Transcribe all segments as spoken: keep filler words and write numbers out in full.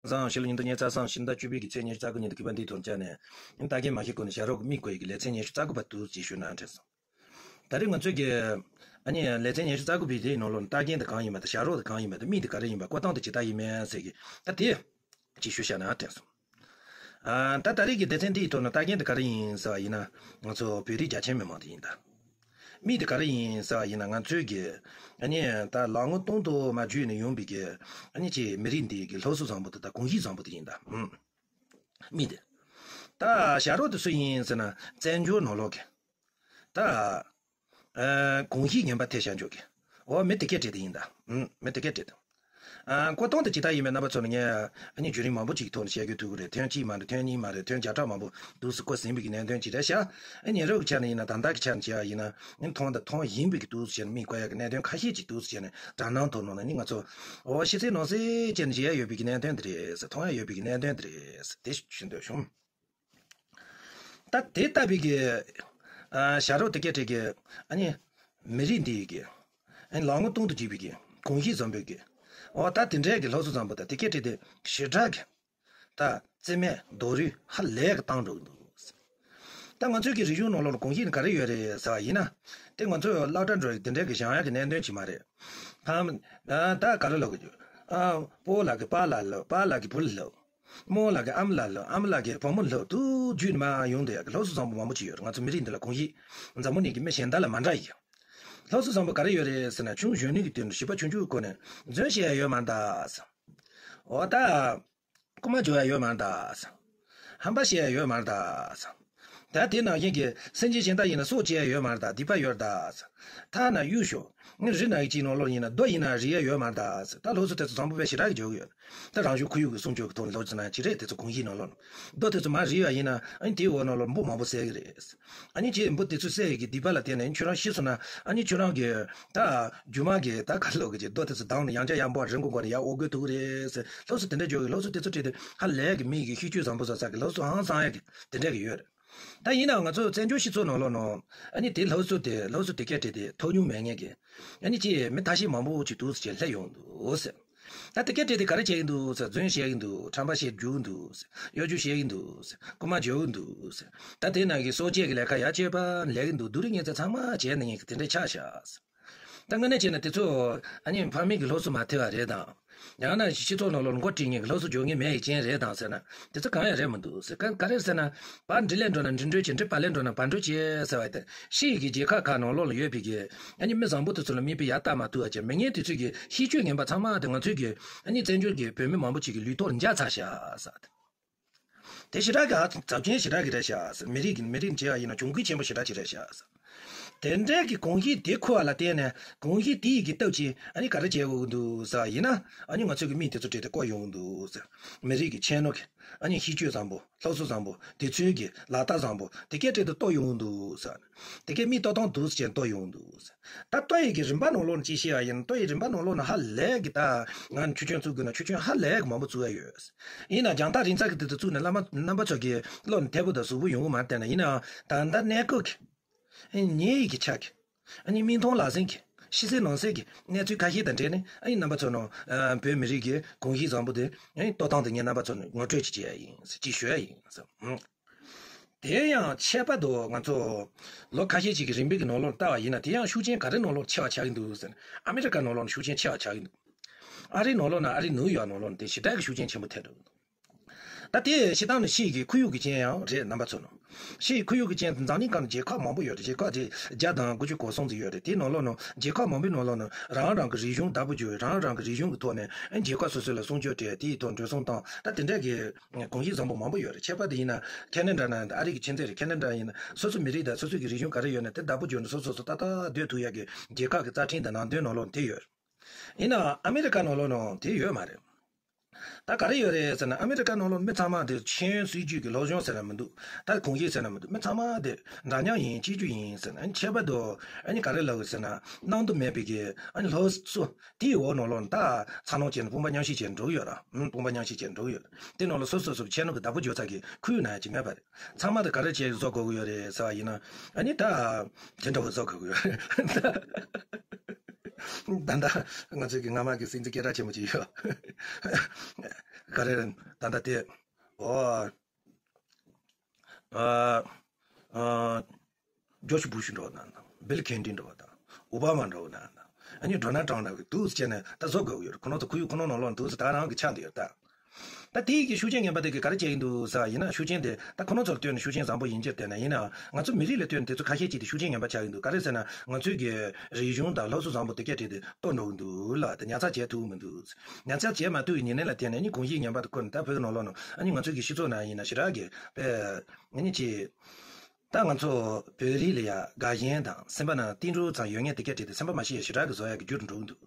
བཟང་། ཕྱི་ལོ་ཉིས་སྟོང་ཉི་ཤུ་རྩ་གསུམ་ཕྱི་ཟླ་བཅུ་པའི་གི་ཚེས་ཉི་ཤུ་རྩ་དགུ་ཉིན་དུ་གུས་པ་འདིའི་ཐོག་བཅར་ནས། ད་གིན་མ་ཤེས་གོང་ནས་ཞྭ་རོགས་ཀྱི་མིག་བསྐོར་ཡི་གི་ལེ་ཚན་ཉི་ཤུ་རྩ་དགུ་པ་འདུག་ཅེས་ཞུ་ན་དྲན་སོང་། ད་རེས་ང་ཚོས་ཀྱི་ཨ་ནི་ལེ་ཚན་ཉི་ཤུ་རྩ་དགུ་པའི་དེའི་ནང་ལོགས་ལ་ལྟ་མཁན་དེ་གང་ཡིན་པ་དང་ཞྭ་རོགས་དེ་གང་ཡིན་པ་དང་མིག་དེ་ག་རེ་ཡིན་པ་བཀོད་སྟངས་དེ་ཇི་ལྟར་ཡིན་མིན་ཟེར་གི་ད་དེ་ཅིག་ཞུ་བྱས་ན་དྲན་སོང་། ཨ་ད་ད་རེས་ཀྱི་སྡེ་ཚན་འདིའི་ཐོག་ནས་ལྟ་མཁན་དེ་ག་རེ་ཡིན་ཟེར་བ་ཡིན་ན། ང་ཚོ་བོད་རིགས་རྒྱ་ཆེན་མི་མང་དེ་ཡིན་ད། མིག་དེ་ག་རེ་ཡིན་ཟེར་བ་ཡིན་ན་ང་ཚོའི་གི་ཨ་ནི་ད་ལོ་ངོ་སྟོང་དུ་མ་བརྒྱུད་ནས་ཡོང་པའི་གི་ཨ་ནི་ཅིག་མི་རིགས་འདིའི་གི་སློབ་གསོ་བཟང་པོ་དེ་དང་གོམས་གཤིས་བཟང་པོ་དེ་ཡིན་ད། ཨུམ། མིག་དེ། ད་ཞྭ་རོགས་དེ་སུ་ཡིན་ཟེར་ན་བཙན་བྱོལ་ནང་ལོགས་གི། ད། ཨ། གོམས་གཤིས་ངན་པ་ཐེབས་བཞག་འཇོག་གི། འོ་མི་དེ་སྐད་བྲིས་དེ་ཡིན་ད། ཨུམ། མི་དེ་སྐད་བྲིས་དེ། ཨ། བཀོད་སྟངས་དེ་ཇི་ལྟར་ཡིན་མིན་རྣམ་པ་ཚོ་ལ་ངས་ཨ་ནི་བརྒྱུད་རིམ་མང་པོ་ཅིག་གི་ཐོག་ནས་བཤད་རྒྱུ་ཐུག་གི་རེད། ཐེངས་གཅིག་མ་རེད། ཐེངས་གཉིས་མ་རེད། ཐེངས་བརྒྱ་ཕྲག་མང་པོ་འདུག་སེ་བཀོད་ཟིན་པའི་གི་གནད་དོན་ཅིག་རེད་ཤག་ཨ་ཉེ་རབས་ཀྱི་ཆ་ནས་ཡིན་ན་ད་ལྟ་གི་ཆ་ནས་བྱས་པ་ཡིན་ན་ཨ་ནི་མཐོང་དང་མཐོང་བཞིན་པའི་གི་འདུག་སེ་བྱས་ནས་མིག་བསྐོར་ཡག་གི་གནད་དོན་ཁ་ཤས་ཅིག་འདུག་སེ་བྱས་ནས་དྲ་སྣང་ཐོག་ནང་ལ་ནི་ང་ཚོ་འོ་ཤི་ཚེ་ནོར་ཚེ་བྱས་ནས་བྱས་ཡ་ཡོད་པའི་གི་གནད་དོན་དེ་རེད་ཟེར། མཐོང་ཡ་ཡོད་པའི་གི་གནད་དོན་དེ་རེད་ཟེར་དེ་ཞུ་འདོད་བྱུང་། ད་དེ་ལྟ་བུའི་གི། ཨ། ཞྭ་རོགས་དེ་སྐད་བྲིས་གི། ཨ་ནི། མི་རིགས་འདིའི་གི། ཨ་ནི་ལོ་ངོ་སྟོང་དུ་བརྒྱུད་པའི་གི། གོམས་གཤིས་བཟང་པོའི་གི། འོ་ད་དེ་འདྲའི་གི་སློབ་གསོ་བཟང་པོ་དང་དེ་སྐད་བྲིས་དེ་ཞེ་དྲག་གི། ད་རྩིས་མེད་རྡོག་རོལ་ཧ་ལས་གི་བཏང་འགྲོ་གི་འདུག་ད་ང་ཚོའི་གི་རིག་གཞུང་ནང་ལོགས་ལ་གོམས་གཤིས་ནི་ག་རེ་ཡོད་རེད་ཟེར་བ་ཡིན་ན། དེ་ང་ཚོས་སློབ་གྲྭ་འགྲོ་ཡི་དེ་འདྲའི་གི་སྦྱང་ཡག་གི་གནད་དོན་ཅིག་མ་རེད། ཨ། ད་ག་རེ་ལབ་དགོས་རྒྱུ། ཨ། སྤོ་ལགས་ཀྱི་པཱ་ལགས་ལབ། པཱ་ལགས་ཀྱི་བུ་ལབ། རྨོ་ལགས་ཀྱི་ཨ་མ་ལགས་ལབ། ཨ་མ་ལགས་ཀྱི་བུ་མོ་ལབ། དུ་རྒྱུད་ནས་མར་ཡོང་བསྡད་ཡག་གི་སློབ་གསོ་བཟང་པོ་མང་པོ་ཅིག་ཡོད་རེད། ང་ཚོ་མི་རིགས་འདི་ལ་གོམས་གཤིས་འཛམ་བུ་གླིང་གི་མི་གཞན་དག་ལ་མ་འདྲ་ཡི། སློབ་གསོ་བཟང་པོ་ག་རེ་ཡོད་རེད་ཟེར་ན་ཆུང་གཞོན་ནུ་གི་དུས་ནས་བྱིས་པ་ཆུང་ཆུང་གི་སྐོར་ནས་རྫུན་བཤད་ཡག་ཡོད་མ་རེད་ད། འོ་ད། རྐུ་མ་འཇོག་ཡག་ཡོད་མ་རེད་ད། ཧམ་པ་བཤད་ཡག་ཡོད་མ་རེད་ད། ད་དེ་ནང་བཞིན་གྱི་སེམས་ཅན་གཞན་དག་ཡིན་ན་སྲོག་བཅད་ཡག་ཡོད་མ་རེད་ད། སྡིག་པ་ཡོད་རེད་ད། ཐ་ན་གཡུག་ཞོག་ངས་རི་ནག་གི་ཅིག་ནང་ལོགས་ཡིན་ན་རྡོ་ཡིན་ན་རི་ཡག་ཡོད་མ་རེད་ད། ད་སློབ་གསོ་དེ་ཚོ་བཟང་པོ་དཔེ་ཞེ་དྲག་གི་འཇོག་གི་ཡོད། ད་རང་བྱུང་ཁོར་ཡུག་གི་སྲུང་སྐྱོབ་ཀྱི་ཐོག་ནས་ལོ་ཙི་ན་ཅི་རེད་དེ་ཚོ་གོམས་གཤིས་ནང་ལོགས་ནས། རྡོ་དེ་ཚོ་མར་རི་བ་ཡིན་ན་ཨ་ནི་དེའི་འོག་ནང་ལོགས་འབུ་མང་པོ་བསད་ཀྱི་རེད། ཨ་ནི་ཅིག་འབུ་དེ་ཚོ་བསད་ཡི་གི་སྡིག་པ་ལ་བརྟེན་ནས་ཁྱོད་རང་ཤི་སོང་ན་ཨ་ནི་ཁྱོད་རང་གི་ད་རྒྱུ་མ་གི་ད་ག་ལོག་གི་ཅིག་རྡོ་དེ་ཚོ་བསྡམས་ནས་ཡང་བསྐྱར་ཡང་འབུ་རི་མགོ་མགོ་ནས་ཡར་འོ་སྐོལ་ཐུབ་ཀྱི་རེད་ཟེར། སློབ་གསོ་དེ་འདྲ་འཇོག་གི། སློབ་གསོ་དེ་ཚོ་ཁྲིད་དེ་ཧ་ལས་གི་མི་གི་ཤེས་སྤྱོད་བཟང་པོ་བཟོ་ས་གི་སློབ་གསོ་ཧང་སང་ཡག་གི་དེ་འདྲ་གི་ཡོད་རེད། ད་ཡིན་ནའང་ང་ཚོ་བཙན་བྱོལ་སྤྱི་ཚོགས་ནང་ལོགས་ནང་ཨ་ནི་དེ་སློབ་གསོ་དེ་སློབ་གསོ་དེ་སྐད་བྲིས་དེ་ཐོབ་མྱོང་མེད་མཁན་གྱི་ཨ་ནི་ཅིག་མི་ཐ་ཤལ་མང་པོ་ཅིག་འདུག་ཟེར་བྱས་སླེབས་ཡོང་འདུག་ཟེར། ད་དེ་སྐད་བྲིས་དེ་ག་རེ་བྱེད་ཀྱི་འདུག་ཟེར། རྫུན་བཤད་ཀྱི་འདུག་ཁྲམ་པ་བཤད་རྒྱུག་འདུག་ཟེར། གཡོ་སྒྱུ་བཤད་ཀྱི་འདུག་ཟེར། རྐུ་མ་འཇོག་གི་འདུག་ཟེར། ད་དེ་ནང་གི་སྲོག་བཅད་ཀྱི་ལས་ཀ་ཡ་བྱེད་པ་ལས་ཀྱི་འདུག་སྡུག་རུས་ངན་ཚད་ཚང་མ་བྱས་ནས་ངས་ཀྱི་དེ་འདྲ་ཆགས་ཤག་ཟེར། ད་དངོས་གནས་བྱས་ན་དེ་ཚོ་ཨ་ནི་ཕ་མེས་ཀྱི་སློབ་གསོ་མ་ཐེབས་པ་རེད་དང་། ཡང་ན་སྤྱི་ཚོགས་ནང་ལོགས་མགོ་ཁྲིད་མཁན་གྱི་སློབ་གསོ་སྦྱོང་མཁན་མེད་ཡི་རྐྱེན་རེད་དང་ཟེར་ན་དེ་ཚོ་གང་ཡང་རེད་མི་འདུག་ཟེར། ག་ག་རེ་ཟེར་ན། བར་འགྲིག་ལས་འགྲོ་ན་འགྲིག་འགྲོ་བྱེད། འགྲིག་བར་ལས་འགྲོ་ན་བར་འགྲོ་བྱེད་ཟེར་བ་དེ་ཕྱི་ཡི་གི་རྒྱལ་ཁབ་ཁག་ནང་ལོགས་ལ་ཡོད་པའི་གི་ཨ་ནི་མི་བཟང་པོ་དེ་ཚོ་ལ་མིག་དཔེ་ཡར་ལྟ་མ་ཐུབ་པ་བྱས། མི་ངན་དེ་ཚོའི་གི་ཤེས་སྤྱོད་ངན་པ་ཚང་མ་དེ་ང་ཚོའི་གི་ཨ་ནི་བཙན་བྱོལ་གྱི་བོད་མི་མང་པོ་ཅིག་གི་ལུས་ཐོག་ལ་འཇགས་ཚར་ཤག་ཟེར། དེ་ཞེ་དྲག་གི་ཨ་ཚབས་ཆེན་ཞེ་དྲག་གི་རེད་ཤག་ཟེར། མི་རིགས་ཀྱི་མི་རིགས་བྱས་པ་ཡིན་ན་གྱོང་གུད་ཆེན་པོ་ཞེ་དྲག་ཅིག་རེད་ཤག་ཟེར། དེ་འདྲའི་གི་གོམས་གཤིས་དེ་འཁུར་བ་ལ་བརྟེན་ནས་གོམས་གཤིས་དེ་ཡི་གི་སྟབས་ཀྱིས་ཨ་ནི་ག་རེ་བྱེད་དགོས་ཀྱི་འདུག་ཟེར་བ་ཡིན་ན། ཨ་ནི་ང་ཚོའི་གི་མིག་དེ་ཚོ་བྲིས་ཏེ་བསྐོར་ཡོང་གི་འདུག་ཟེར། མི་རིགས་ཀྱི་ཁྱད་ནོར་གྱི་ཨ་ནི་ཤེས་སྤྱོད་བཟང་པོ། སློབ་གསོ་བཟང་པོ། དེ་ཚོའི་གི་ལག་རྟགས་བཟང་པོ་དེ་གས་སྤྲད་དེ་གཏོར་ཡོང་གི་འདུག་ཟེར། དེ་གས་མིག་གཏོར་སྟངས་འདུག་ཟེར་བྱས་གཏོར་ཡོང་གི་འདུག་ཟེར། ད་གཏོར་ཡས་ཀྱི་རིམ་པ་ནང་ལོགས་ནས་ཅིག་བཤད་པ་ཡིན་ན། གཏོར་ཡས་རིམ་པ་ནང་ལོགས་ནས་ཧ་ལས་ཀྱི་ད་ང་ཆུ་ཆེན་བཙུགས་དགོས་ན་ཆུ་ཆེན་ཧ་ལས་ཀྱི་མང་པོ་བཙུགས་ཡ་ཡོད། ཡིན་ནའང་རྒྱང་ཐག་རིང་ཚད་ཀྱི་དེ་ཚོ་བཙུགས་ནས་བླ་མ་རྣམ་པ་ཚོ་གི་བློ་ནས་མཐེ་བོ་དང་གཟུགས་པོ་ཡོང་གི་མ་རེད། དེ་ན་ཡིན་ནའང་ད་ལྟ་གནས་སྐབས་ཀྱི་ཨ་ནི་ཉེ་ཡིག་གི་ཆ་གི་ཨ་ནི་མིག་མཐོང་ལག་ཟིན་གྱི་ཕྱི་གསལ་ནང་གསལ་གྱི་གནས་ཚུལ་ཁ་ཤས་དང་འབྲེལ་ནས། ཨ་ནི་རྣམ་པ་ཚོ་ནང་བོད་མི་རིགས་ཀྱི་གོམས་གཤིས་བཟང་པོ་དེ་ཨ་ནི་གཏོར་སྟངས་དེ་ངས་རྣམ་པ་ཚོ་ནས་ངོ་སྤྲོད་ཅིག་བྱེད་ཡ་ཡིན་ཟེར། ཅིག་ཞུ་ཡ་ཡིན་ཟེར། དེ་ཡང་ཁྱད་པར་དུ་ང་ཚོ་ལོ་ཁ་ཤས་ཅིག་གི་རིང་པོའི་གི་ནང་ལོགས་ལྟ་བ་ཡིན་ན། དེ་ཡང་ཤུགས་རྐྱེན་ག་རེ་ནང་ལོགས་ཆེ་བ་ཆགས་ཀྱི་འདུག་ཟེར་ན། ཨ་མི་རི་ཀ་ནང་ལོགས་ནས་ཤུགས་རྐྱེན་ཆེ་བ་ཆགས་ཀྱི་འདུག་ཨ་རིའི་ནང་ལོགས་ན་ཨ་རིའི་ནིའུ་ཡོག་ནང་ལོགས་ནས་དེ་ཞེ་དྲག་གི་ཤུགས་རྐྱེན་ཆེན་པོ་ཐེབས་འདུག་ད་དེ་སྤྱིར་བཏང་ནས་ཕྱི་ཡི་གི་ཁོར་ཡུག་གི་རྐྱེན་ཡང་རེད། རྣམ་པ་ཚོ་ནང་ཕྱི་ཡི་ཁོར་ཡུག་གི་རྐྱེན་དེ་འཛམ་གླིང་སྒང་ནས་རྒྱལ་ཁབ་མང་པོ་ཡོད་རེད། རྒྱལ་ཁབ་དེ་བརྒྱ་དང་དགུ་བཅུ་གོ་གསུམ་ཙམ་ཡོད་རེད། དེའི་ནང་ལོགས་ནང་རྒྱལ་ཁབ་མང་པོའི་ནང་ལོགས་ནང་རང་རང་གི་རིག་གཞུང་བདག་པོ་བརྒྱབ། རང་རང་གི་རིག་གཞུང་གི་ཐོག་ནས་ཨ་རྒྱལ་ཁབ་སོ་སོ་ལ་སྲུང་སྐྱོབ་སྤྲད། དེའི་ཐོག་འགྲོ་སོང་བཏང་། ད་དེ་འདྲ་གི་གོམས་གཤིས་བཟང་པོ་མང་པོ་ཡོད་རེད། ཁྱད་པར་དུ་ཡིན་ན་ཁེ་ན་ཌ་ནང་ཨ་རི་གི་ཁྱིམ་མཚེས་རེད། ཁེ་ན་ཌ་ཡིན་ན་སོ་སོ་མི་རིགས་དང་སོ་སོ་གི་རིག་གཞུང་ག་རེ་ཡོད་ན་དེ་བདག་པོ་བརྒྱབ་ནས་སོ་སོ་སོ་ཏག་ཏག་སྡོད་ཐུབ་ཡག་གི་རྒྱལ་ཁབ་ཀྱི་རྩ་ཁྲིམས་དང་ནང་དོན་ནང་ལོགས་དེ་ཡོད། ཡིན་ནའང་ཨ་མི་རི་ཀ་ནང་ལོགས་ནང་དེ་ཡོད་མ་རེད། ད་ག་རེ་ཡོད་རེད་ཟེར་ན། ཨ་མི་རི་ཀ་ནང་ལོགས་མི་ཚང་མ་དེ་ཤེས་ཡོན་སྲིད་ཇུས་ཀྱི་སློབ་སྦྱོང་ཟེར་ན་མི་འདུག་ད་གོམས་གཤིས་ཟེར་ན་མི་འདུག་མི་ཚང་མ་དེ་འདྲ་མཉམ་ཡིན། གཅིག་གྱུར་ཡིན་ཟེར་ན། ཨ་ནི་ཁྱད་པར་དུ་ཨ་ནི་ག་རེ་ལབ་དགོས་ཟེར་ན། སྣང་དུ་མེད་པའི་གི་ཨ་ནི་སློབ་གསོ་དེའི་འོག་ནང་ལོགས་ད་ཚ་ནང་བྱས་ནས་དཔུང་པ་མཉམ་གཤིབ་བྱས་འགྲོ་གི་ཡོད་ར། ཨུམ། དཔུང་པ་མཉམ་གཤིབ་བྱས་འགྲོ་གི་ཡོད། དེ་ནང་ལ་སོ་སོ་སོ་ཁྱད་ནོར་གྱི་བདག་པོ་འཇོག་ས་གི་ཁོར་ཡུག་ནང་ཡང་ཅིག་མེད་པ་རེད། ཚང་མ་དེ་ག་རེ་བྱས་བཟོ་དགོས་ཀྱི་ཡོད་རེད་ཟེར་བ་ཡིན་ན། ཨ་ནི་ད་དེ་འདྲ་བོ་བཟོ་དགོས་ཀྱི་ཡོད་རེད། ད་ལྟ་ང་ཚོའི་གི་སྔ་མ་གི་སྲིད་འཛིན་སྐད་གྲགས་ཆེན་པོ་ཅིག་ཡོད། ག་རེ་ད་ལྟ་དེ། ཨོ། ཨ། ཨ། ཇོརྗ་སྦུ་ཤ་འདྲ་བོ་དང་། བིལ་ཁིན་ཊོན་འདྲ་བོ་དང་། ཨོ་བྷ་མ་འདྲ་བོ་དང་། ཨ་ནི་ཌོ་ནལ་ཊམ་འདྲ་བོ་འདུག་ཟེར་ནས་ད་བཟོ་དགོས་ཀྱི་ཡོད་རེད། ཁོ་རང་ཚོ་ཁོར་ཡུག་ཁོ་རང་ནང་ལོགས་འདུག་ཟེར་ད་རང་གི་ཆགས་འདུག་ཡོད་ད། ད་དེའི་གི་ཤུགས་རྐྱེན་ངན་པ་དེ་གི་ག་རེ་བྱས་ཡིན་འདུག་ཟེར་ཡིན་ན། ཤུགས་རྐྱེན་དེ་ད་ཁོ་རང་ཚོར་ལྟོས་ནས་ཤུགས་རྐྱེན་བཟང་པོ་ཡིན་གྱི་རེད། དེ་ན་ཡིན་ནའང་ང་ཚོ་མི་རིགས་ལ་ལྟོས་ནས་དེ་ཚོ་ཁ་ཤས་ཅིག་དེ་ཤུགས་རྐྱེན་ངན་པ་ཆགས་ཡིན་འདུག་ག་རེ་ཟེར་ན། ང་ཚོའི་གི་རིག་གཞུང་དང་སློབ་གསོ་བཟང་པོ་དེ་གས་བྲིས་ཏེ་གཏོར་འགྲོ་གི་འདུག་ལ། དེ་ཉར་ཚགས་བྱས་ཐུབ་ཀྱི་མི་འདུག་ཉར་ཚགས་བྱས་མ་ཐུབ་པའི་ཉེན་ལ་བརྟེན་ནས་ནི་དགོངས་གཞི་ངན་པ་དེ་བཀོད་ནས། ད་བོད་ཀྱི་ནང་ལོགས་ནང་ཨ་ནི་ང་ཚོའི་གི་སྤྱི་ཚོགས་ནང་ཡིན་ན་ཞེ་དྲག་གི་དཔེ་ཨ་ནི་ཅིག་ད་ང་ཚོ་བོད་རིགས་ལ་ཡ་དགའ་ཞེན་དང་སེམས་པ་ནང་བརྟན་བཞུགས་ཙམ་ཡོད་མཁན་དེ་གས་བྲིས་ཏེ་སེམས་པ་མ་ཤི་ཡ་ཞེ་དྲག་གི་བཟོ་ཡ་གི་རྒྱུ་རུ་འགྲོ་གི་འདུག་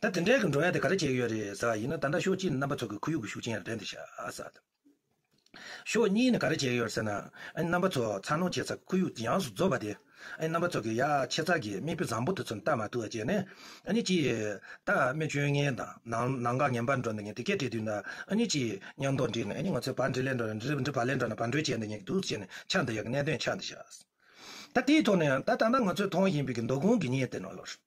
ད་དེ་འདྲའི་གི་འགྲོ་ཡ་དེ་ག་རེ་བྱེད་ཀྱི་ཡོད་རེད་ཟེར་བ་ཡིན་ན། ད་ལྟ་ཕྱོགས་གཅིག་ནས་རྣམ་པ་ཚོ་གི་ཁོར་ཡུག་གི་ཤུགས་རྐྱེན་རེད་འདི་ཤག་ཟེར། ཕྱོགས་གཉིས་ནས་ག་རེ་བྱེད་ཀྱི་ཡོད་ཟེར་ན། ཨ་ནི་རྣམ་པ་ཚོ་འཚར་ལོངས་བྱེད་ས་ཁོར་ཡུག་ཡོངས་སུ་རྫོགས་པ་དེ། ཨ་ནི་རྣམ་པ་ཚོ་གི་ཡ་ཆེ་ཚགས་ཀྱི་མིག་དཔེ་བཟང་པོ་དེ་ཚོ་ལྟ་མ་ཐུབ་པ་བྱས་ནས། ཨ་ནི་ཅི། ད་མི་སྤྱོད་ངན་དང་ནང་ནང་འགལ་ངན་པ་འགྲོ་འདི་ངན་དེ་སྐད་བྲིས་དུས་ན། ཨ་ནི་ཅི་མཉམ་དུ་འགྲིག་ནས། ཨ་ནི་ང་ཚོས་བར་འགྲིག་ལས་འགྲོ་ན་འགྲིག་འགྲིག་བར་ལས་འགྲོ་ན་བར་འགྲོས་བྱས་འདི་ངན་འདུག་བྱས་ནས་ཆགས་འདི་ཡག་གི་གནད་དོན་ཆགས་འདི་ཤག་ད་དེའི་ཐོག་ནས་ད་ད་ལྟ་ང་ཚོས་མཐོང་བཞིན་པའི་གི་མདོ་དགོང་གི་ཉིན་དེ་ནང་ལོགས།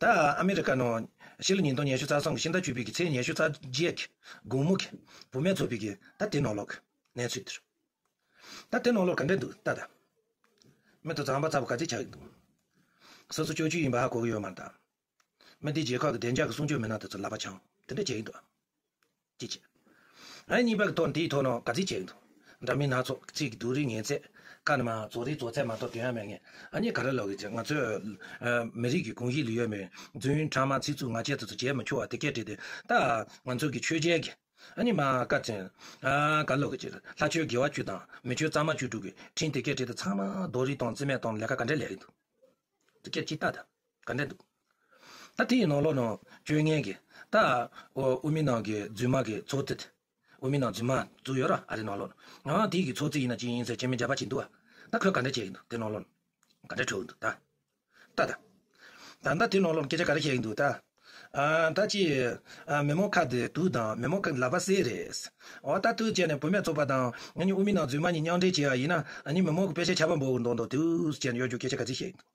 ད་ཨ་མི་རི་ཀ་ནང་ཕྱི་ལོ་ཉིས་སྟོང་ཉི་ཤུ་རྩ་གསུམ་གྱི་ཕྱི་ཟླ་བཅུ་པའི་གི་ཚེས་ཉི་ཤུ་རྩ་བརྒྱད་ཀྱི་དགོང་མོ་གི་བུད་མེད་ཚོགས་པའི་གི་ད་དེ་ནང་ལོགས་གི་གནས་ཚུལ་དེ་རེད། ད་དེ་ནང་ལོགས་ག་འདྲ་འདུག་ད་ད། མི་དེ་ཚོ་རྩམ་པ་ཚ་པོ་ག་ཚོད་ཆགས་ཀྱི་འདུག་སོ་སོ་ཅོ་ཅོ་ཡིན་པ་ཧ་གོ་གི་ཡོད་མ་རེད་ད། མི་དེ་རྒྱལ་ཁབ་ཀྱི་བདེ་འཇགས་ཀྱི་སྲུང་སྐྱོབ་མི་སྣ་དེ་ཚོ་ལག་པ་འཆང་དེ་འདྲ་བྱེད་ཀྱི་འདུག་ཅི་བྱེད། ཨ་ནི་གཉིས་པ་གི་ཐོག་དེའི་ཐོག་ནང་ག་ཚོད་བྱེད་ཀྱི་འདུག་འདྲ་མིན་སྣ་ཚོགས་ཚིག་གི་སྡུག་རུས་ངན་ཚད་ཀ་ནི་མ་རྫོགས་རིགས་རྫོགས་ཚད་མ་གཏོགས་དོན་ཡང་མེད་ངེས། ཨ་ནི་ག་རེ་ལབ་གི་ཅེ། ང་ཚོས་ཨ་མི་རིགས་ཀྱི་གོམས་གཤིས་ལ་ཡོད་མེད་རྫུན་ཕྲ་མ་ཚིག་རྩུབ་ངག་འཁྱལ་དེ་ཚོ་བྱེད་མི་ཆོག་པ་དེ་སྐད་བྲིས་ཏེ། ད་ང་ཚོ་གི་ཆོས་རྒྱལ་གྱི་ཨ་ནི་མ་བཀའ་བཙན། ཨ་ག་ལབ་གི་ཅེ། ལྷ་ཆོས་དགེ་བ་བཅུ་དང་མི་ཆོས་གཙང་མ་བཅུ་དྲུག་གི་ཁྲིམས་དེ་སྐད་བྲིས་ཏེ་ཚང་མ་རྡོག་རིལ་བཏང་རྩིས་མེད་བཏང་ལས་ཀ་ག་འདྲ་ལས་ཀྱི་འདུག་དེ་སྐད་ཅིག་ལྟ་ད། ག་འདྲ་འདུག་ད་དེ་ཡི་ནང་ལོགས་ནང་སྤྱོད་ངན་གྱི་ད་ཨོ་དབུ་མའི་ནང་གི་རྫུན་མ་གི་ཚོགས་སྡེ། དབུ་མའི་ནང་རྫུན་མ་བཙུགས་ཡོད་ར་ཨ་རི་ནང་ལོགས་ནང་། ཨ་དེ་གི་ཚོགས་སྡེ་ཡིན་ན་ཅི་ཡིན་ཟེར་ཅི་མི་བྱ་བ་ཅིག་འདུག་བ། ད་ཁོས་ག་འདྲ་བྱེད་ཀྱི་འདུག་དེ་ནང་ལོགས་ནང་ག་འདྲ་འཁྲབ་ཀྱི་འདུག་ད་ད་ད། ད་ད་དེ་ནང་ལོགས་ནང་སྐད་ཆ་ག་རེ་བཤད་ཀྱི་འདུག་ད། ཨ་ད་ཅི། ཨ་མི་མང་ཁ་དེ་དུག་དང་མི་མང་ཁ་ལག་པ་གསེར་རེད། འོ་ད་དུག་བྱས་ནས་བུད་མེད་ཚོགས་པ་དང་ཨ་ནི་དབུ་མའི་ནང་རྫུན་མ་གཉིས་མཉམ་འབྲེལ་བྱས་པ་ཡིན་ན། ཨ་ནི་མི་མང་གི་དཔེ་ཆ་ཆར་པ་འབབ་གི་འདུག་འདུག་དུག་བྱས་ནས་གཡོ་སྒྱུ་སྐད་ཆ་ག་ཚོད་བཤད་ཀྱི་འདུག་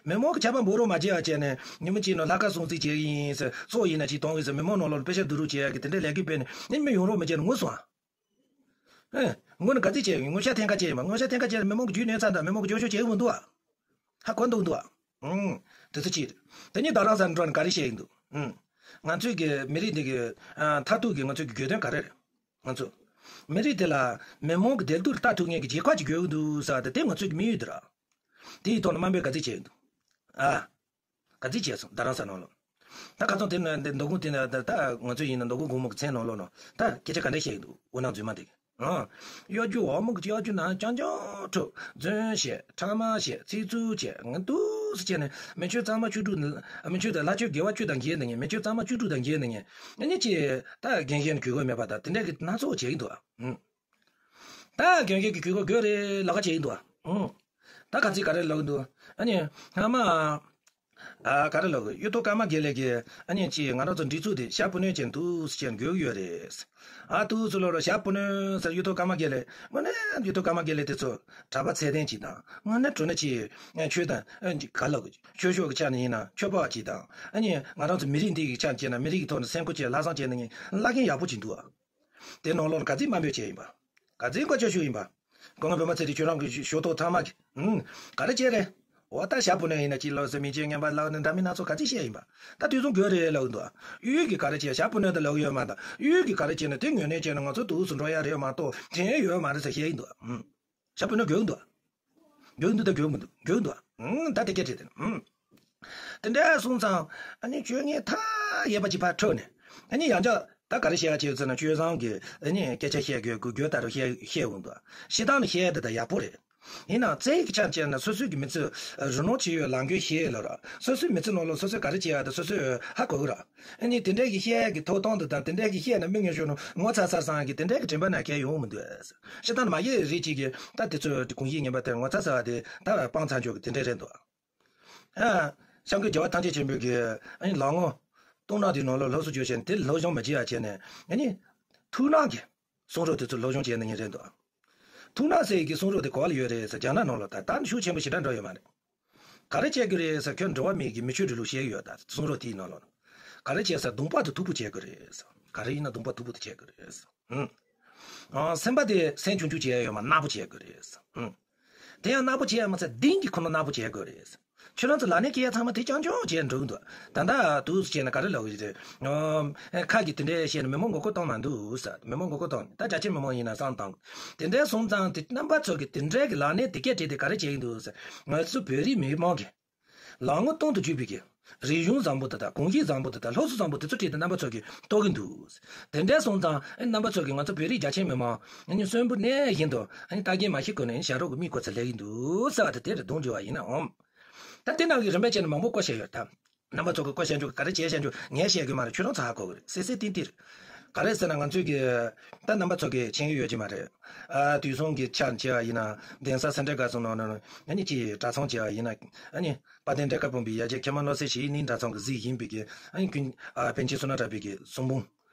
མི་མང་གི་ཆར་པ་འབབ་རོགས་མ་བྱེད་པ་བྱས་ནས་ཉི་མ་གཅིག་ནང་ལྷ་ཁང་སྲུང་བརྩི་བྱེད་ཀྱི་ཡིན་ཟེར། སྲོག་ཡིན་ན་ཅིག་གཏོང་གི་ཟེར། མི་མང་ནང་ལོགས་ལ་དཔེ་ཆ་བསྡུ་རུབ་བྱེད་ཡག་གི་དེ་འདྲའི་ལས་འགུལ་སྤེལ་ནས་ནི་མི་ཡོང་རོགས་མི་བྱེད་ནས་ངུ་སོང་ཨ། ཨེ། ངུ་ནི་ག་ཚོད་བྱེད་ཀྱི་ཡིན། ངུ་ཤ་འཐེན་ཁ་བྱེད་མ། ངུ་ཤ་འཐེན་ཁ་བྱེད་ནས་མི་མང་གི་རྒྱུས་ནོན་ཚར་འདུག་མི་མང་གི་སྐྱོན་ཤོག་བྱེད་ཀྱི་མི་འདུག་ཨ། ཧ་གོ་འདུག་འདུག་ཨ། ཨང་། དེ་ཚོ་ཅིག་རེད། དེ་ནི་རྡ་རམ་ས་ལ་འགྲོ་ནས་ག་རེ་བཤད་ཀྱི་འདུག་ཨང་། ང་ཚོའི་གི་མི་རིགས་འདི་གི་ཨ་མཐར་ཐུག་གི་ང་ཚོའི་གི་དགོས་དོན་ག་རེ་རེད། ང་ཚོ་མི་རིགས་དེ་ལ་མི་མང་གི་བདེ་སྡུག་ལ་ལྟ་ཐུབ་མཁན་གྱི་རྒྱལ་ཁབ་ཅིག་དགོས་ཀྱི་འདུག་ཟེར་བ་དེ་དེ་ང་ཚོའི་གི་དམིགས་ཡུལ་དེ་རེད། དེ་ཡི་ཐོག་ནས་དམའ་འབེབས་ག་ཚོད་བྱེད་ཀྱི་འདུག་ཨ། ག་ཚོད་བྱས་སོང་རྡ་རམ་ས་ལ་ནང་ལོགས། ད་ཁ་སང་དེ་ན་འདི་མདོ་དགོང་དེ་ན་ད་ད་ང་ཚོ་ཡིན་ན་མདོ་དགོང་དགོང་མོ་གི་མཚན་ནང་ལོགས་ནང་ད་སྐད་ཆ་ག་འདྲ་བཤད་ཀྱི་འདུག་དབུ་ནག་རྫུན་མ་དེ་གི། ཨང་། གཡོ་སྒྱུ་འོག་མོ་གི་གཡོ་སྒྱུ་ནང་རྐྱང་རྐྱང་འཁྲབ། རྫུན་བཤད། ཕྲ་མ་བཤད། ཚིག་རྩུབ་བྱས། ངན་དུ་སུ་བྱས་ནས་མི་ཆོས་གཙང་མ་བཅུ་དྲུག་ནི། མི་ཆོས་དང་ལྷ་ཆོས་དགེ་བ་བཅུ་དང་འགལ་ནས་ངས། མི་ཆོས་གཙང་མ་བཅུ་དྲུག་དང་འགལ་ནས་ངས། ཨ་ནི་ཅི། ད་རྒན་གཞོན་གྱི་གུས་བཀུར་མེད་པ་དང་དེ་འདྲ་གི་སྣ་ཚོགས་བྱེད་ཀྱི་འདུག་ཨང་། ད་རྒན་གཞོན་གྱི་གུས་བཀུར་དགོས་རེད་ལབ་ཀ་བྱེད་ཀྱི་འདུག་ཨང་། ད་ག་ཚིག་ག་རེ་ལབ་ཀྱི་འདུག་ཨ་ནི་སྔ་མ། ཨ་ག་རེ་ལབ་གི། གཡུ་ཐོག་ཀརྨ་དགེ་ལེགས་ཀྱིས་ཨ་ནི་ཅི་ང་རང་ཚོ་སྒྲིག་འཛུགས་དེ་ཤར་བུ་ནོན་ཅན་འདུག་ཟེར་ཅན་དགོས་ཀྱི་ཡོད་རེད། ཨ་དུས་ཚོད་ལོ་ར་ཤར་བུ་ནོན་ཟེར་གཡུ་ཐོག་ཀརྨ་དགེ་ལེགས་དངོས་གནས་གཡུ་ཐོག་ཀརྨ་དགེ་ལེགས་དེ་ཚོ་གྲྭ་པ་ཚད་ལྡན་ཅིག་དང་དངོས་གནས་དྲང་གནས་ཅིག་ཆོས་དང་ཨ་ག་ལབ་གི་ཆོས་ཕྱོགས་ཀྱི་ཆ་ནས་ཡིན་ན་ཆོས་པ་ཅིག་དང་། ཨ་ནི་ང་རང་ཚོ་མི་རིགས་འདི་གི་ཆ་ནས་བྱས་ན་མི་རིགས་ཀྱི་ཐོག་ནས་སེམས་ཁུར་བྱས་ལྷག་བསམ་བྱས་ནས་ངས་བླ་རྒན་ཡག་པོ་ཅིག་འདུག་ཨ། དེ་ནང་ལོགས་ལ་ག་ཚོད་དམའ་འབེབས་བྱས་ཡིན་པ། ག་ཚོད་བཀའ་ཆོས་ཞུ་ཡིན་པ། སྐུ་ངོ་བོད་པ་ཚེ་རིང་ཁྱོད་རང་གི་ཞུ་ཐོག་ཚང་མ་གི་ཨུམ། ག་རེ་བྱས་རེད། འོ་ད་ཤར་བུ་ནོན་ཡིན་ན་ཅི་ལོ་ཟེར། མི་ཆོས་ངན་པ་ལབ་ནས་འདྲ་མིན་སྣ་ཚོགས་ག་ཚོད་བཤད་ཡིན་པ། ད་དུས་མཚུངས་དགོས་རེད་ལབ་གི་འདུག་གཡུལ་གྱི་ག་རེ་བྱས་ཤར་བུ་ནོན་ད་ལབ་གི་ཡོད་མ་ད། གཡུལ་གྱི་ག་རེ་བྱས་ན་དེ་ངོས་ནས་བྱས་ན་ང་ཚོ་དུས་སུ་འགྲོ་ཡ་རེད་མ་གཏོགས་དྲན་ཡོད་མ་རེད་ཟེར་བཤད་ཡིན་འདུག་ཨུམ། ཤར་བུ་ནོན་དགོས་གི་འདུག་དགོས་འདུག་ད་དགོས་མི་འདུག་དགོས་འདུག་ཨང་། ད་དེ་སྐད་བྲིས་དེ་ཨང་། དེ་འདྲ་སོང་ཙང་ཨ་ནི་སྤྱོད་ངན་མཐའ་ཡས་པ་ཅིག་ཕར་འཕྲོས་ནས། ཨ་ནི་ཡང་བསྐྱར་ད་ག་རེ་བཤད་ཡ་བྱས་ཟེར་ན། སྤྱོད་བཟང་གི་ཨ་ནི་སྐད་ཆ་བཤད་དགོས་དགོས་དགོས་ད་རུ་བཤད་བཤད་འོང་འདུག་ཤི་སྟངས་ནི་བཤད་ཡ་དེ་ད་ཡག་པོ་རེད། ཡིན་ནའང་རྩེ་གི་ཆ་བྱས་ན་སོ་སོའི་གི་མི་ཚེ་རུ་ནོར་བྱེད་ཡོད་ལམ་གྱོན་བཤད་ལ་ར། སོ་སོའི་མི་ཚེ་ནང་ལ་སོ་སོས་ག་རེ་བྱེད་ཡ་དེ་སོ་སོས་ཧ་གོ་གི་ར། ཨ་ནི་དེ་འདྲའི་གི་བཤད་ཡ་གི་ཐོབ་ཐང་དེ་དང་དེ་འདྲའི་གི་བཤད་ན་མི་ངན་ཤོར་ནོ་ངོ་ཚ་ཚ་སང་གི་དེ་འདྲའི་གི་དྲན་པ་ན་གལ་ཡོང་མི་འདུག་ཤི་སྟངས་ནི་མ་ཡེ་རེད་ཅིག་གི་ད་དེ་ཚོའི་གོམས་གཤིས་ངན་པ་དེར་ངོ་ཚ་ཚ་བ་དེ་ད་སྤང་ཚར་འཇོག་གི་དེ་འདྲ་རེད་འདུག་ཨ། སྐྱབས་མགོན་རྒྱལ་བ་ཐམས་ཅད་མཁྱེན་པའི་གི་ཨ་ནི་ལག་ངོ་། གཏོང་ན་དེ་ནང་ལ་སློབ་གསོ་བྱོས་ཤིང་དེ་སློབ་སྦྱོང་མ་བྱེད་ཡ་བྱས་ནས་ཨ་ནི། ཐུགས་སྣང་གི་གསུང་རབ་དེ་ཚོ་སློབ་སྦྱོང་བྱས་ནས་ངེས་རེད་འདུག་ཐུགས་སྣང་ཟེར་གི་གསུང་རབ་དེ་ག་བ་ལ་ཡོད་རེད་ཟེར། རྒྱ་ནག་ནང་ལ་ད་ད་ནི་ཤུགས་ཆེན་པོ་ཞེ་དྲག་འགྲོ་ཡོད་མ་རེད། ག་རེ་བྱེད་དགོས་རེད་ཟེར། ཁྱོད་འགྲོ་བ་མིའི་གི་མི་ཆོས་འབྲི་ལུགས་བཤད་ཡོད། ད་གསུང་རོགས་དེའི་ནང་ལོགས་ན། ག་རེ་བྱེད་ཟེར། གདོང་པ་དེ་མཐུག་པོ་བྱེད་དགོས་རེད་ཟེར། ག་རེ་ཡིན་ན་གདོང་པ་མཐུག་པོ་དེ་བྱེད་དགོས་རེད་ཟེར། ཨང་། སེམས་པ་དེ་སེམས་ཆུང་ཆུང་བྱེད་ཡ་ཡོད་མ། ནག་པོ་བྱེད་དགོས་རེད་ཟེར། ཨང་། དེ་ཡང་ནག་པོ་བྱེད་ཡ་མ་ཚད་གཏིང་གི་ཁོ་ན་ནག་པོ་བྱེད་དགོས་རེད་ཟེར། ཁྱོད་རང་ཚོ་ལག་ལེན་སྐྱེལ་ཡ་ཚང་མ་དེ་རྐྱང་རྐྱང་བྱས་འགྲོ་གི་འདུག་ད་ལྟ་དུས་སུ་བྱས་ན་ག་རེ་ལབ་གི་རེད། ཨང་། ཁ་གི་དེ་འདྲས་བཤད་ན་མི་མང་མགོ་སྐོར་གཏོང་མ་འདུག་ཟེར། མི་མང་མགོ་སྐོར་གཏོང་། ད་རྒྱ་ཆེ་མི་མང་ཡིན་ན་བསམ་བཏང་། དེ་འདྲས་སོང་ཙང་དེ་རྣམ་པ་ཚོ་གི་དེ་འདྲས་གི་ལག་ལེན་དེ་སྐད་བྲིས་ཏེ་ག་རེ་བྱེད་ཀྱི་འདུག་ཟེར། ང་ཚོ་བོད་རིགས་མི་མང་གི་ལག་ངོ་སྟོང་དུ་གྱུར་པའི་གི་རིག་གཞུང་བཟང་པོ་དེ་དང་གོམས་གཤིས་བཟང་པོ་དེ་དང་སློབ་གསོ་བཟང་པོ་དེ་ཚོ་བྲིས་ཏེ་རྣམ་པ་ཚོ་གིས་རྟོགས་ཀྱི་འདུག་དེ་འདྲ་སོང་ཙང་ཨེ་རྣམ་པ་ཚོ་གིས་ང་ཚོ་བོད་རིགས་རྒྱ་ཆེ་མི་མང་ཨ་ནི་གསོན་པོ་གནས་བཞིན་དུ་ཨ་ནི་ལྟ་མཁན་མ་ཤེས་གོ་ནས་ཨ་ནི་ཞབས་བྲོ་གི་མིག་བསྐོར་ཚེ་ལེགས་ཀྱི་འདུག་ཟེར་བ་དེ་དེ་རེད། གདོང་འཇུ་བ་ཡིན་ནའང་། ད་དེ་ནང་གི་རིམ་པས་བྱས་ནས་མང་པོ་བཀོད་བཞག་ཡོད་ད། རྣམ་པ་ཚོ་གིས་བཀོད་བཞག་འཇུག་ག་རེ་བྱས་བཞག་འཇུག་ངས་བཤད་དགོས་མ་རེད། ཁྱོད་རང་ཚོ་ཧ་གོ་གི་རེད། སེ་སེ་ཏིང་ཏིང་རེད། ག་རེ་ཟེར་ན་ང་ཚོས་གི་ད་རྣམ་པ་ཚོ་གིས་མཁྱེན་གྱི་ཡོད་ཀྱི་མ་རེད། ཨ་དུས་སང་གི་ཆར་བྱས་པ་ཡིན་ན་གདན་ས་སེ་འབྲས་དགའ་ཚོགས་ནང་ནང་ཨ་ནི་ཅིག་གྲྭ་ཚང་བྱས་པ་ཡིན་ན་ཨ་ནི་དཔལ་ལྡན་འབྲས་དཀར་སྤུངས་པའི་ཡ་གྱལ་མཁས་མ་བློ་གསལ་ཞིག་ནི་གྲྭ་ཚང་གི་གཟིགས་ཡིན་པའི་གི་ཨ་ནི་ཀུན་ཨ་པཎ་ཆེན་བསོད་ནམས་གྲགས་པའི་གི་གསུང་འབུམ།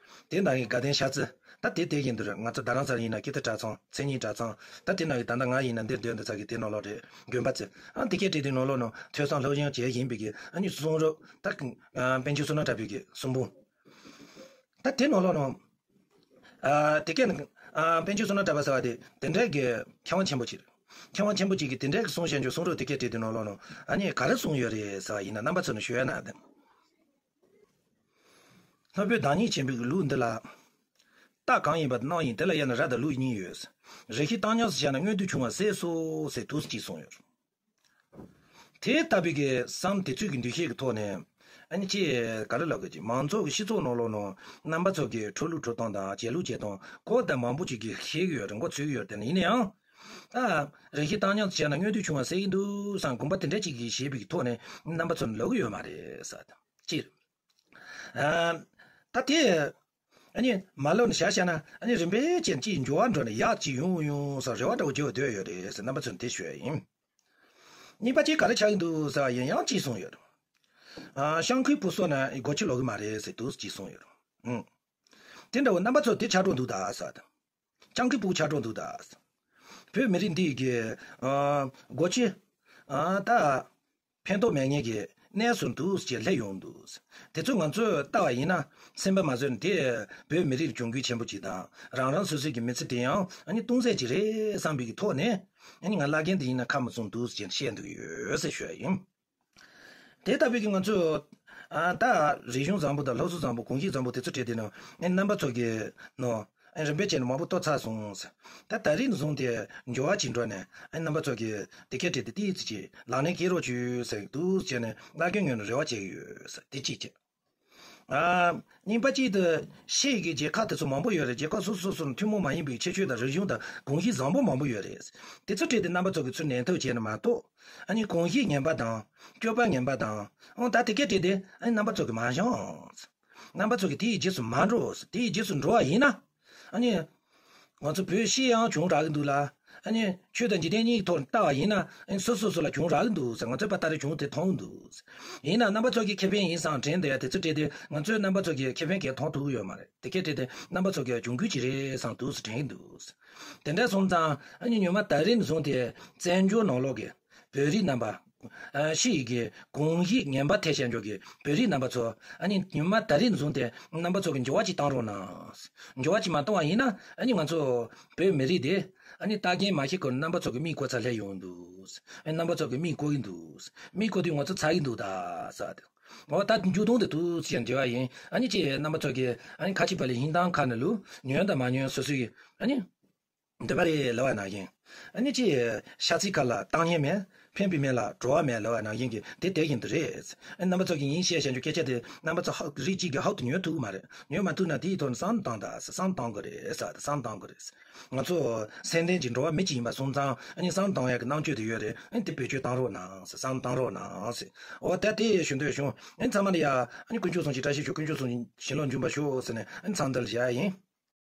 དེ་ནང་གི་དགའ་ལྡན་ཤར་རྩི། ད་དེ་དེ་བཞིན་དུ་རེད། ང་ཚོ་རྡ་རམ་ས་ལ་ཡིན་ན་ཀིརྟི་གྲྭ་ཚང་། མཚན་ཉིད་གྲྭ་ཚང་། ད་དེ་ནང་གི་ད་ལྟ་ང་ཡིན་ན་འདིར་སྡོད་འདི་ཚ་གི་དེ་ནང་ལོགས་རེད། དགོན་པ་ཚེ། ཨ་དེ་སྐད་བྲིས་དེ་ནང་ལོགས་ནང་ཐོས་བསམ་སློབ་སྦྱོང་བྱས་ཡིན་པའི་གི་ཨ་ནི་གསུང་རབ་ད་ཨ་པཎ་ཆེན་བསོད་ནམས་གྲགས་པའི་གི་གསུང་འབུམ། ད་དེ་ནང་ལོགས་ནང་ཨ་དེ་སྐད་ནི་ཨ་པཎ་ཆེན་བསོད་ནམས་གྲགས་པ་ཟེར་བ་དེ་དེ་འདྲའི་གི་མཁས་དབང་ཆེན་པོ་ཅིག་རེད། མཁས་དབང་ཆེན་པོ་ཅིག་གིས་དེ་འདྲའི་གི་གསུང་བཤད་འཇོག་གསུང་རབ་དེ་སྐད་བྲིས་དེ་ནང་ལོགས་ནང་ཨ་ནི་ག་རེ་གསུངས་ཡོད་རེད་ཟེར་བ་ཡིན་ན་རྣམ་པ་ཚོ་ནི་ཞུ་ཡ་ན་དེ། ལྷག་པའི་བདག་ཉིད་ཆེན་པོའི་ལུགས་འདི་ལ། རྟགས་གང་ཡིན་པ་སྣང་ཡིན་དེ་ལ་དབྱེ་ན་ར་དང་ལུག་གཉིས་ཡོད། རེ་ཞིག་བཏང་སྙོམས་སུ་བྱས་ན་མངོན་དུ་བྱུང་བ་གསལ་སོ་ཟེར་འདུག་སེ་གསུངས་ཡོད། དེ་ལྟ་བུའི་གི་བསམ་དེ་ཚོའི་གི་འདུ་ཤེས་ཀྱི་ཐོག་ནས་ཨ་ནི་ཅི་ག་རེ་ལབ་དགོས་ཀྱི། མང་ཚོགས་ཀྱི་སྤྱི་ཚོགས་ནང་ལོགས་ནང་རྣམ་པ་ཚོ་གི་འཕྲོ་ལུགས་འཕྲོ་སྟངས་དང་བྱེད་ལུགས་བྱེད་སྟངས་གོ་བརྡ་མང་པོ་ཅིག་གིས་ཤེས་ཀྱི་ཡོད་རེད། མགོ་ཚོས་ཀྱི་ཡོད་རེད། དེ་ནི་ཡིན་ན་ཡང་ད་རེ་ཞིག་བཏང་སྙོམས་སུ་བྱས་ན་མངོན་དུ་བྱུང་བ་གསལ་གྱི་འདུག་བསམ་དགོངས་པ་དེ་འདྲ་ཅིག་གིས་བྱས་པའི་གི་ཐོག་ནས་རྣམ་པ་ཚོ་ལབ་ཀྱི་ཡོད་མ་རེད་ཟེར། སྤྱིར། ཨ། ད་དེ། ཨ་ནི་མ་ལབ་ནས་བཞག་བཞག་ན་ཨ་ནི་རིམ་པས་བྱས་ནས་ཅིག་འགྱུར་བ་འགྲོ་ནས་ཡག་ཅིག་ཡོང་ཡོང་ཟེར་རེ་བ་འདྲ་བོ་བརྗོད་འདོད་ཡོད་རེད་ཟེར་རྣམ་པ་ཚོར་དེ་ཞུ་ཡ་ཡིན། གཉིས་པ་ཅིག་ག་རེ་ཆགས་ཀྱི་འདུག་ཟེར་བ་ཡིན་ཡང་ཅིག་གསུངས་ཡོད། ཨ། ཤང་ཁུའི་བུ་སོགས་ན་སྒོ་ཕྱི་ལོག་གི་མ་རེད་ཟེར་འདུག་ཅིག་གསུངས་ཡོད། ཨང་། དེ་འདྲ་བོ་རྣམ་པ་ཚོར་དེ་ཆགས་འགྲོ་འདུག་ད་ཟེར། སྤྱང་ཀི་སྤུ་གུ་ཆགས་འགྲོ་འདུག་ད། བོད་མི་རིགས་འདི་གི་ཨ་སྒོ་ཕྱི་ཨ་ད་ཕན་ཐོགས་མེད་མཁན་གྱི་གནས་སུ་འདུག་ཅེས་སླེབས་ཡོང་འདུག་དེ་ཚོ་ང་ཚོས་ལྟ་བ་ཡིན་ན་སེམས་པ་མ་བཟོད་ནས་དེ་བོད་མི་རིགས་གྱོང་གུད་ཆེན་པོ་ཅིག་དང་རང་རང་སོ་སོའི་གི་མི་ཚེ་དེ་ཡང་ཨ་ནི་སྟོང་ཟད་ཅིག་རེད་བསམ་པའི་གི་ཐོག་ནས་ཨ་ནི་ང་བླ་རྒན་དེ་ཡིན་ན་ཁ་མི་བཙུམ་འདུག་ཅེས་བཤད་འདུག་ཡོད་ཟེར་ཞུ་ཡ་ཡིན། དེ་ལྟ་བུའི་གི་ང་ཚོས་ཨ་ད་རིག་གཞུང་བཟང་པོ་དང་སློབ་གསོ་བཟང་པོ་གོམས་གཤིས་བཟང་པོ་དེ་ཚོ་བྲིས་ཏེ་ནང་ཨེ་རྣམ་པ་ཚོ་གི་ནང་ཨེ་རིམ་པས་བྱས་ནས་མང་པོ་གཏོར་ཚར་སོང་ཟེར། ད་ད་རིང་བཟུང་སྟེ་འགྱུར་བ་ཅིག་འགྲོ་ནས་ཨེ་རྣམ་པ་ཚོ་གི་དེ་སྐད་བྲིས་ཏེ་ཏིས་ཙི་ཅིག་ལག་ལེན་འཁེལ་རོགས་བྱོས་ཟེར་འདུག་བྱས་ནས་བླ་རྒན་ངོས་ནས་རེ་བ་བྱེད་ཀྱི་ཡོད་ཟེར། དེ་གཅིག་བྱས། ཨ། གཉིས་པ་གཅིག་ཏུ་ཕྱི་ཡི་གི་རྒྱལ་ཁབ་དེ་ཚོ་མང་པོ་ཡོད་རེད། རྒྱལ་ཁབ་སོ་སོ་སོ་སོ་ནས་ཐུན་མོང་མ་ཡིན་པའི་ཁྱད་ཆོས་དང་རིག་གཞུང་དང་གོམས་གཤིས་བཟང་པོ་མང་པོ་ཡོད་རེད། དེ་ཚོ་བྲིས་ཏེ་རྣམ་པ་ཚོ་གི་ཚུར་ནན་ཐོག་བྱས་ན་མ་གཏོགས། ཨ་ནི་གོམས་གཤིས་ངན་པ་དང་། སྤྱོད་པ་ངན་པ་དང་། ཨང་། ད་དེ་སྐད་བྲིས་ཏེ་ཨ་ནི་རྣམ་པ་ཚོ་གི་མ་བཞེངས། རྣམ་པ་ཚོ་གི་དེའི་རྗེས་སུ་མ་འགྲོ། དེའི་རྗེས་སུ་འགྲོ་བ་ཡིན་ན། ཨ་ནི། ང་ཚོ་བོད་ཕྱི་ཡང་གྱོང་རག་གི་འདུག་ལ། ཨ་ནི། ཆོས་དང་འཇིག་རྟེན་གཉིས་ཐོག་ནས་ལྟ་བ་ཡིན་ན། ཨ་ནི་སོ་སོ་སོ་ལ་གྱོང་རག་གི་འདུག་ཟེར། ང་ཚོས་པ་ལྟར་གྱོང་དེ་མཐོང་འདུག་ཟེར། ཡིན་ན་རྣམ་པ་ཚོ་གི་ཁེ་ཕན་ཡིན་བསམ་དྲན་བསྡད་ཡ་དེ་ཚོ་བྲིས་ཏེ་ང་ཚོས་རྣམ་པ་ཚོ་གི་ཁེ་ཕན་གང་མཐོང་ཐུབ་ཀྱི་ཡོད་མ་རེད། དེ་སྐད་བྲིས་ཏེ་རྣམ་པ་ཚོ་གི་གྱོང་གུད་ཅིག་རེད་བསམ་འདུག་ཟེར་དྲན་གྱི་འདུག་ཟེར། དེ་འདྲ་སོང་ཙང་ཨ་ནི་ཉི་མ་ད་རིང་བཟུང་སྟེ་བཙན་བྱོལ་ནང་ལོགས་ཀྱི་བོད་རིགས་རྣམ་པ། ཨ། ཕྱི་ཡི་གི་གོམས་གཤིས་ངན་པ་ཐེབས་བཞག་འཇོག་གི་བོད་རིགས་རྣམ་པ་ཚོ། ཨ་ནི་ཉི་མ་ད་རིང་བཟུང་སྟེ་རྣམ་པ་ཚོ་གི་འགྱུར་བ་ཅིག་བཏང་རོགས་གནང་། འགྱུར་བ་ཅིག་མ་བཏང་བ་ཡིན་ན་ཨ་ནི་ང་ཚོ་བོད་མི་རིགས་དེ་ཨ་ནི་ལྟ་མཁན་མ་ཤེས་གོང་རྣམ་པ་ཚོ་གི་མིག་བསྐོར་ཚར་སླེབས་ཡོང་འདུག་ཨ་ནི་རྣམ་པ་ཚོ་གི་མིག་བསྐོར་གྱི་འདུག་མིག་བསྐོར་དུས་ང་ཚོ་ཚར་གྱི་འདུག་ད་ཟེར་ཏེ། འོ་ད་མཇུག་སྡོམ་དེ་འདུག་ཅེས་འབྲེལ་བ་ཡིན། ཨ་ནི་ཅེས་རྣམ་པ་ཚོ་གི་ཨ་ནི་ཁ་ཕྱི་པ་ལས་ཧིན་ཐང་ཁ་ནས་ལུ་ཉོན་དང་མ་ཉོན་སོ་སོའི་ཨ་ནི། འདོད་པ་རེད་ལབ་པ་ནང་བཞིན། ཨ་ནི་ཅི། ཤ་ཚའི་ཁ་ལ་བཏང་ཉན་མེད། ཕན་པའི་མེད་ལ་བྲོ་བ་མེད་ལབ་པ་ནང་བཞིན་གྱི་དེ་དེ་བཞིན་དུ་རེད། ཨ་རྣམ་པ་ཚོ་གི་ཡིན་ཞེས་བཤད་རྒྱུ་སྐད་ཆ་དེ་རྣམ་པ་ཚོ་ཧ་རིགས་གཅིག་གིས་ཧ་ཏུ་ཉོན་ཐུབ་ཀྱི་མ་རེད། ཉོན་མ་ཐུབ་ན་དེའི་ཐོག་ནས་བསམ་བཏང་དང་ཟེར། བསམ་བཏང་དགོས་རེད་ཟེར། བསམ་བཏང་དགོས་རེད། ང་ཚོ་སེམས་ལྡན་གྱི་འགྲོ་བ་མི་གཅིག་ཡིན་པ་སོང་ཙང་ཨ་ནི་བསམ་བཏང་ཡག་གི་རྣམ་དཔྱོད་དེ་ཡོད་རེད། ཨ་ནི་དེ་བེད་སྤྱོད་བཏང་རོགས་གནང་ཟེར། བསམ་བཏང་རོགས་གནང་ཟེར། འོ་ད་དེ་ཞུ་འདོད་བྱུང་། ཨ་ནི་ཚང་མ་ལ་ཡ་ཨ་ནི་དཀོན་མཆོག་གསུམ་གྱི་བཀྲ་ཤིས་ཤོག་དཀོན་མཆོག་གསུམ་གྱི་བྱིན་རླབས་འབྱུང་བར་ཤོག་ཟེར་ནས་ཨ་ནི་མཚམས་འདིར་བཞག་ཡིན།